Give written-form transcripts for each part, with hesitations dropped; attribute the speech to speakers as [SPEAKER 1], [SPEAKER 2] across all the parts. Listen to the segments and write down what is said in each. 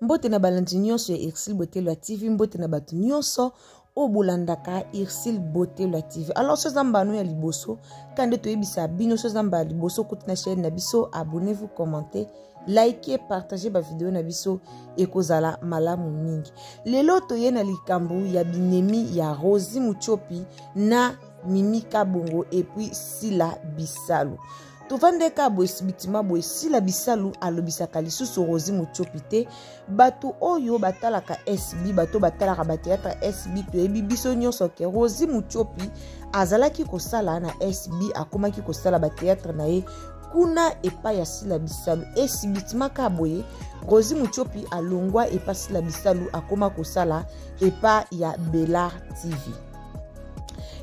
[SPEAKER 1] Mbote na balandi nyonso ya Ursule Botelwa TV, mbote na bato nyonso oyo bolandaka Ursule Botelwa TV. Alors soza mbano ya liboso, kande toyebisa bino soza mbala liboso kuti na chaîne na biso, abonnez-vous, commentez, likez, partagez ba vidéo na biso ekozala malamu mingi. Lelo toye na likambo ya binemi ya Rosie Mutshopi na Mimi Kabongo et puis Sila Bisalu. Tovande ka boye sibitima boye Sila Bisalu alobisaka lisusu Rosie Mutshopi te. Bato oyo batalaka SB, bato batalaka ba théâtre SB, toyebi biso nyonso ke Rosie Mutshopi azalaki kosala na SB, akomaki kosala ba théâtre na ye kuna epai ya Sila Bisalu. E sibitima ka boye Rosie Mutshopi alongwa epai Sila Bisalu akoma kosala epai ya Belar TV,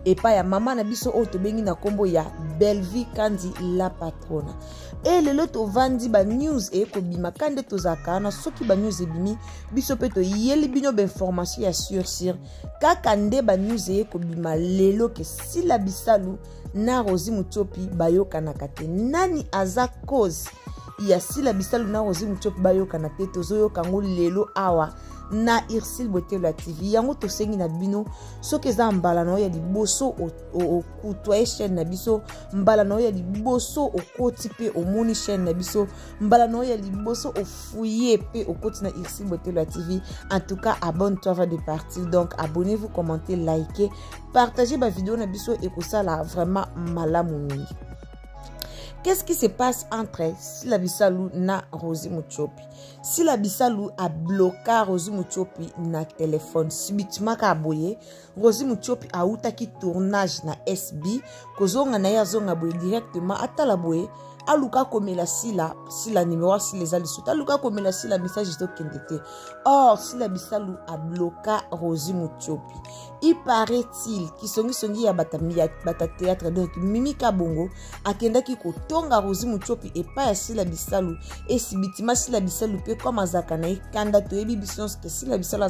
[SPEAKER 1] epai ya mama na biso oyo tobengi na nkombo ya Bellevue Kandi la patrona. E lelo tovandi ba news eye kobima ka nde tozalaka wana. Soki ba news ebimi, biso mpe toyeli bino bainformation ya sur sur. Kaka nde ba news eye kobima lelo ke Sila Bisalu na Rosie Mutshopi bayokanaka te. Nani aza cause ya Sila Bisalu na Rosie Mutshopi bayokana te? Tozoyoka yango lelo awa na Ursule Botelwa TV. Yango tosengi na bino, soki eza mbala na yo ya liboso okutwa ye chaîne na biso, mbala na yo ya liboso okoti mpe omoni chaîne na biso, mbala na yo ya liboso ofuye mpe okoti na Ursule Botelwa TV, en tout cas abonne-toi avant de partir. Donc abonnez-vous, commentez, likez, partagez ba vidéo na biso, ekosala vraiment malamu mingi. Qu'est-ce qui se passe entre Sila Bisalu na Rosie Mutshopi? Sila Bisalu abloka Rosie Mutshopi na telefone subitement. Ka boye Rosie Mutshopi autaki tournage na SB, kozonga na ye, azonga boye directement, atala boye, aluka komela Sila. Sila, numéro ya Sila eza lisusu, aluka komela Sila, message ezokende te. Or Sila Bisalu abloka Rosie Mutshopi. Il paraît-il, kisongisongi ya bata, ya bata théâtre, donc Mimi Kabongo akendaki kotonga Rosie Mutshopi epai ya Sila Bisalu. Esibitima Sila Bisalu mpe comme azalaka na ye kanda, toyebi biso nyonso ke Sila Bisalu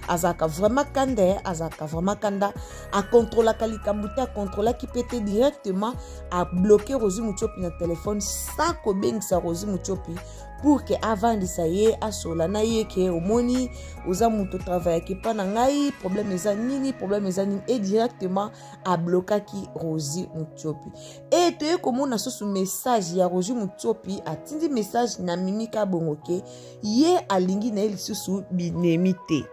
[SPEAKER 1] azalaka vraiment kanda, ye azalaka vraiment kanda, akontrolaka likambo te, akontrolaki mpe te, directement abloke Rosie Mutshopi na telefone sans kobengisa Rosie Mutshopi pour ke avandisa ye, asola na ye ke omoni oza moto travaillaki epa na ngai, problème eza nini, problème eza nini? E directement ablokaki Rosie Mutshopi. E toye komona susu message ya Rosie Mutshopi, atindi message na Mimi Kabongo ke ye alingi na ye lisusu binemi te.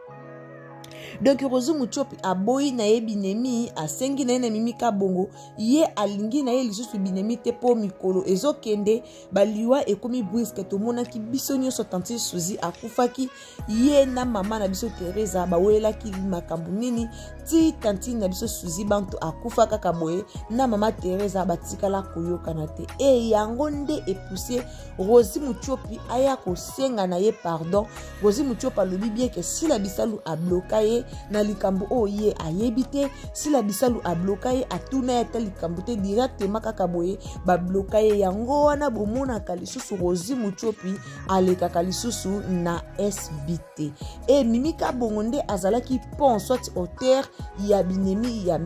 [SPEAKER 1] Donc Rosie Mutshopi aboyi na ye binemi, asengi na ye na Mimi Kabongo, ye alingi na ye lisusu binemi te, mpo mikolo ezokende, baliwa ekomi brusque. Tomonaki biso nyonso tantine Suzy akufaki, ye na mama na biso Teresa bawelelaki makambo nini ti tantine na biso Suzy Bantu akufa kaka boye, na mama Teresa batikala koyokana te. E yango nde epousse Rosie Mutshopi aya kosenga na ye pardon. Rosie Mutshopi alobi bien ke Sila Bisalu abloka ye na likambo oyo ye ayebi te. Sila Bisalu abloka ye, atuna ye ata likambo te, directement kaka boye babloka ye. Yango wana bomonaka lisusu Rosie Mutshopi alekaka lisusu na SB te. E Mimi Kabongo nde azalaki pont soit auteur ya binemi ya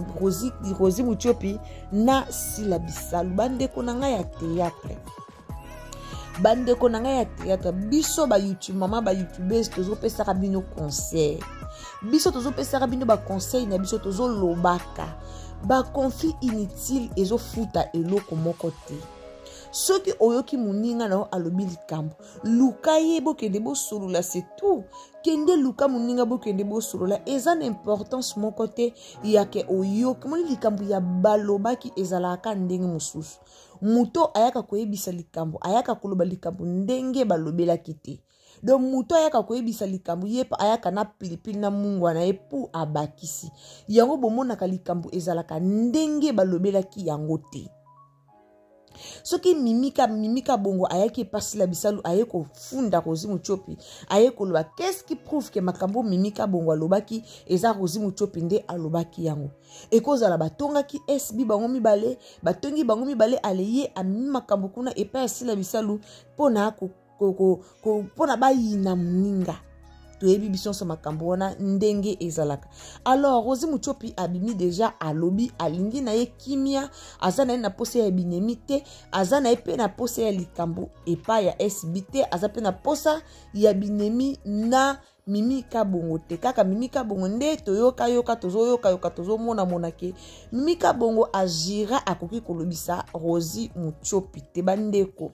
[SPEAKER 1] Rosie Mutshopi na Sila Bisalu. Bandeko na ngai ya théâtre, bandeko na ngai ya théâtre, biso ba YouTube mama, ba youtubeuse, tozopesaka bino conseil, biso tozopesaka bino baconseil na biso, tozolobaka baconflit inutile ezofuta eloko moko te. Soki oyoki moninga na yo alobi likambo, luka ye, bokende bosolola, c'est tout. Kende luka moninga, bokende bosolola. Eza na importance moko te yake oyoki moni likambo ya balobaki ezalaka ndenge mosusu. Moto ayaka koyebisa likambo, ayaka koloba likambo ndenge balobelaki te. Donc moto ayaka koyebisa likambo, ye mpe ayaka na pilipili na mungwa na ye mpo abakisi yango. Bomonaka likambo ezalaka ndenge balobelaki yango te. Soki Mimi Kabongo ayaki epa Sila Bisalu, aye kofunda Rosie Mutshopi, aye koloba, qu'est-ce qui prouve ke makambo Mimi Kabongo alobaki eza Rosie Mutshopi nde alobaki yango? Ekozala batongaki SB bango mibale, batongi bango mibale, ale ye amemi makambo kuna epai ya Sila Bisalu mpona mpona bayina moninga. Toyebi biso nyonso makambo wana ndenge ezalaka. Alors Rosi Mutiopi abimi deja, alobi alingi na ye kimia, aza na ye na posa ya binemi te, aza na ye mpe na posa ya likambo epai ya SB te, aza mpe na posa ya binemi na Mimi Kabongo te. Kaka Mimi Kabongo nde toyokayoka, tozoyokayoka, tozomonamona ke Mimi Kabongo agira akoki kolobisa Rosi Mutiopi te. Bandeko,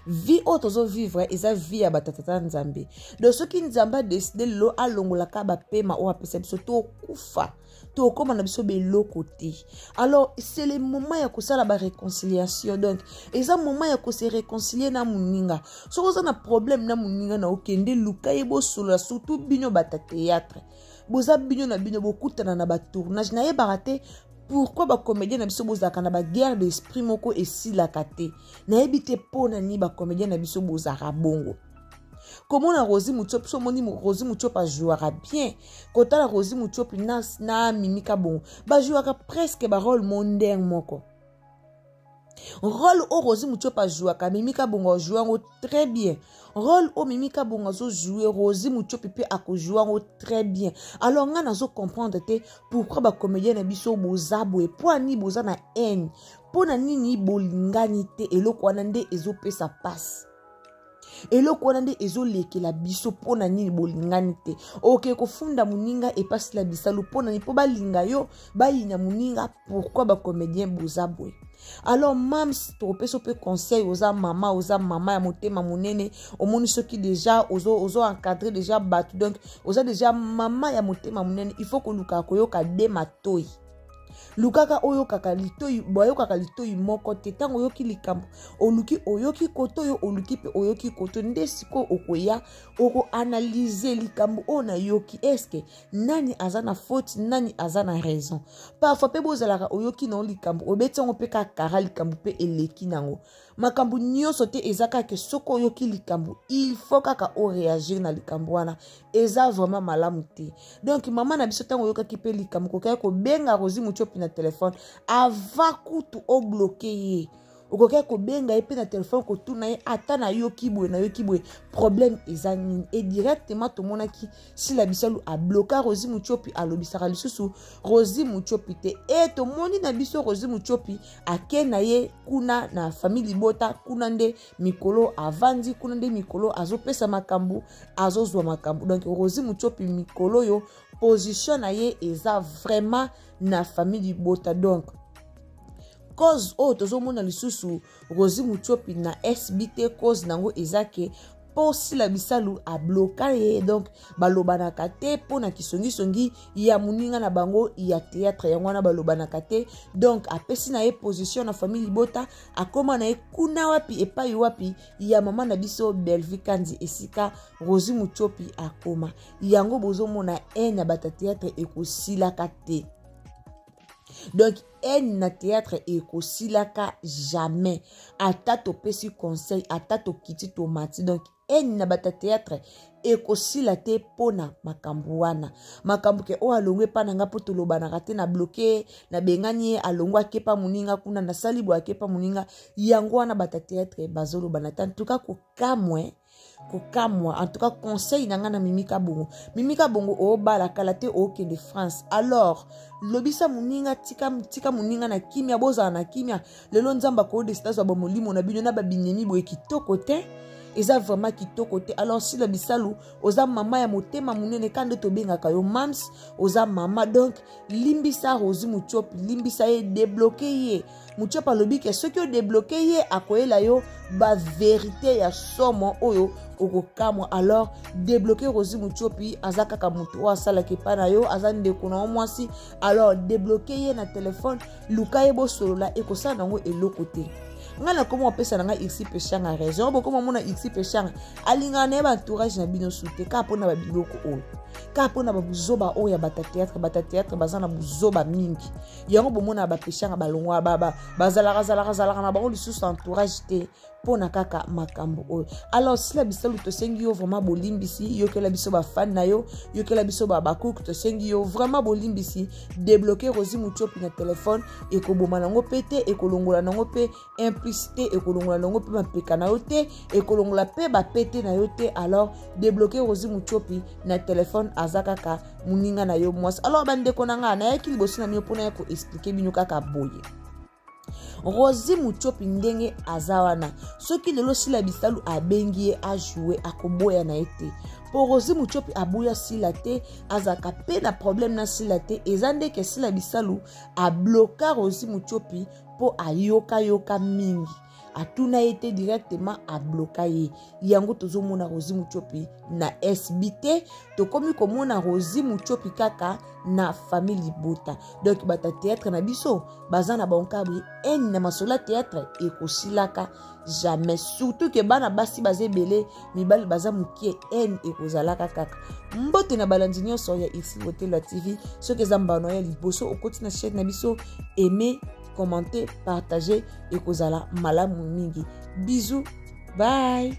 [SPEAKER 1] vie oyo tozovivre eza vie ya batatata Nzambe. Donc soki Nzambe adeside lelo alongolaka bapema oyo apesa biso, tokufa, tokóma na biso beloko te. Alors c'est le moment ya kosala baréconciliation. Donc eza moment ya kose réconcilier na moninga. Soki oza na problème na moninga na okende luka ye, bosolola. Surtout bino bata théâtre, boza bino na bino, bokutana na batournage. Nayebaka te pourquoi bacomédien na biso bozalaka na baguerre d'esprit moko esilaka te. Nayebi te mpo na nini bacomédien na biso bozalaka bongo. Komona Rosi Mutiopi, so omoni Rosi Mutiopi ajouaka bien, kotala Rosi Mutiopi na Mimi Kabongo, bajouaka presque barole mo ndenge moko. Rôle oyo Rosi Mutiopi ajouaka, Mimi Kabongo ajoue yango très bien. Rôle oyo Mimi Kabongo azojoue, Rosi Mutiopi mpe akojoue yango très bien. Alors ngai nazocomprendre te pourquoi bacomédien na biso boza boye. Mpo ani boza na haine? Mpo na nini bolingani te? Eloko wana nde ezopesa mpasi, eloko wana nde ezolekela biso. Mpo na nini bolingani te? Oke kofunda moninga epasila bisalu mpo na nini? Mpo balinga yo, bayina moninga. Pourquoi bacomédien boza boye? Alors mams, tokopesa mpe conseil. Oza mama, oza mama ya motema monene. Omoni soki déjà ozo encadre déjà bato, donc oza déjà mama ya motema monene. Il faut koluka koyoka de matoi, lukaka oyokaka litoi, bayokaka litoi moko te. Ntango oyoki likambo, oluki oyoki koto oyo, oluki mpe oyoki koto, nde sikoyo okoya okoanalyse likambo oyo nayoki, eske nani aza na faute, nani aza na raison. Parfois mpe bozalaka, oyoki nango likambo, obeti yango mpe kaka likambo mpe eleki nango. Makambo nyonso te eza kaka soki oyoki likambo, il faut kaka oréagir na likambo wana. Eza vraiment malamu te. Donc mama na biso, ntango oyokaki mpe likambo, kokaki kobenga Rosi Mutiopi na telefone avant kutu obloquer ye. Okokaki kobenga ye mpe na telefone, kotuna ye ata nayoki boye, nayoki boye, problème eza nini? E directement tomonaki Sila Bisalu abloka Rosi Mutiopi, alobisaka lisusu Rosi Mutiopi te. E tomoni na biso Rosi Mutiopi ake na ye kuna na famille libota, kuna nde mikolo avandi, kuna nde mikolo azopesa makambo, azozwa makambo. Donc Rosi Mutiopi mikolo oyo position na ye eza vraiment na famille libota. Donc cause oyo tozomona lisusu Rosi Mutiopi na SB te, cause nango eza ke mpo Sila Bisalu abloka ye. Donc balobanaka te mpo na kisongisongi ya moninga na bango ya théâtre, yango wana balobanaka te. Donc apesi na ye position na famille libota, akóma na ye kuna wapi, epai wapi ya mama na biso Belvi Kandi, esika Rosi Mutiopi akóma. Yango bozomona haine ya bato ya théâtre ekosilaka te. Donc haine na théâtre ekosilaka jamais, ata topesi conseil, ata tokiti tomati. Donc haine na bato ya théâtre ekosila te mpona makambo wana, makambo ke oyo alongwe epa na nga mpo tolobanaka te, na bloquer, nabengani ye, alongwe akepa moninga kuna, nasali boye, akepa moninga. Yango wana bato ya théâtre bazolobana te. En tout cas kokamwe, kokamwa. En tout cas conseil na ngai na Mimi Kabongo: Mimi Kabongo, obala kala te, okende France. Alors lobisa moninga, tika, tika moninga na kimia, bozala na kimia. Lelo Nzambe akodesida azwa bamolimo na bino na babinemi boye, kitoko te, eza vraiment kitoko te. Alors Sila Bisalu, oza mama ya motema monene, ka nde tobengaka yo mams, oza mama. Donc limbisa Rosi Mutiopi, limbisa ye, débloquer ye. Mutiopi alobi ke soki odébloquer ye, akoyela yo bavérité ya somo oyo okokamwa. Alors débloquer Rosi Mutiopi, aza kaka motu oyo asalaka epai na yo, aza ndeko na yo mwasi. Alors débloquer ye na telefone, luka ye, bosolola, ekosala nango eloko te. Ngai nakoma opesa na ngai Ixi Peshanga raison. Bokoma mona Ixi Peshanga alingaka na ye baentourage na bino su te, kaka mpona babiloko oyo, kaka mpona babuzoba oyo ya bata théâtre. Bata théâtre baza na buzoba mingi, yango bomona bapeshanga balongwa, bazalaka zalaka zalaka na bango lisusu entourage te mpona kaka makambo oyo. Alors Sila Bisalu, tosengi yo vraiment bolimbisi, yokela biso bafan na yo, yokela biso babakuku, tosengi yo vraiment bolimbisi. Débloquer Rosi Mutiopi na telefone, ekoboma nango mpe te, ekolongola nango mpe un plus. plus te, ekolongola nango mpe mapeka na yo te, ekolongola mpe bapete na yo te. Alors débloquer Rosi Mutiopi na telefone, aza kaka moninga na yo mwasi. Alors bandeko na ngai, nayaki liboso na bino mpona ya koexplike bino kaka boye. Rosi Mutiopi ndenge aza wana, soki lelo Sila Bisalu abengi ye ajoue, akoboya na ye te, mpo Rosi Mutiopi aboya Sila te, azalaka mpe na problème na Sila te. Eza ndeke Sila Bisalu abloka Rosi Mutiopi mpo ayokayoka mingi, atuna ye te directement, abloka ye. Yango tozomona Rosi Mutiopi na SB te, tokomi komona Rosi Mutiopi kaka na famille libota. Donc bato ya théâtre na biso baza na bango kaka boye, haine na masolo ya théâtre ekosilaka jamais, surtout ke bana basi baza ebele, mibali baza mokie, haine ekozalaka kaka. Mbote na balandi nyonso ya Ursule Botelwa TV. Soki eza mbano ya liboso okoti na chaîne na biso, aime, commenter, partager, ekozala malamu mingi. Bisous, bye.